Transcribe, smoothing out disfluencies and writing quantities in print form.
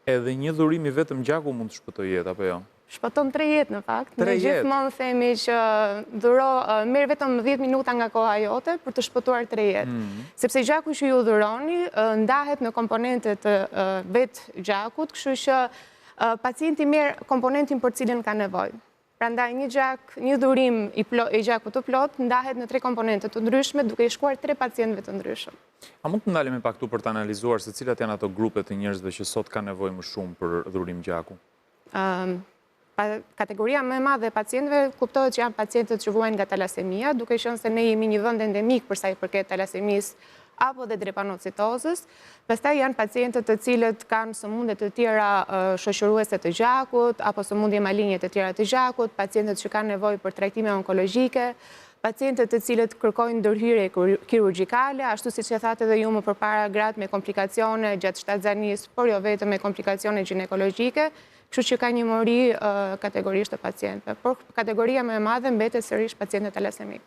Edhe një dhurim i vetëm gjaku mund të shpëtojë jetë, apo jo? Shpëton tre jetë në fakt. Ne gjithmonë themi që dhuro, merr vetëm 10 minuta nga koha jote për të shpëtuar tre jetë. Mm. Sepse gjaku që ju dhuroni ndahet në komponente të vetë gjakut, kështu që pacienti merr komponentin për cilin ka nevojë. Prandaj një gjak, një dhurim i, i gjakut të plotë ndahet në tre komponente të ndryshme duke i shkuar tre pacientëve të ndryshëm. A mund të ndalemi pak këtu për të analizuar se cilat janë ato grupe të njerëzve që sot kanë nevojë më shumë për dhurim gjaku? Kategoria më e madhe e pacientëve kuptohet që janë pacientët që vuajnë nga talasemia, duke qenë se ne jemi një vend endemik për sa i përket talasemisë apo dhe drepanocitozës. Pastaj janë pacientët të cilët kanë sëmundje të tjera shoqëruese të gjakut apo sëmundje malinje të tjera të gjakut, pacientët që kanë nevojë për trajtime onkologjike, pacientët të cilët kërkojnë ndërhyrje kirurgjikale, ashtu siç e thatë edhe ju më përpara gratë me komplikacione gjatë shtatzanisë, por jo vetëm me komplikacione gjinekologjike, kështu që ka një mori kategorish të pacientëve. Por kategoria më e madhe mbetet sërish pacientët talasemikë.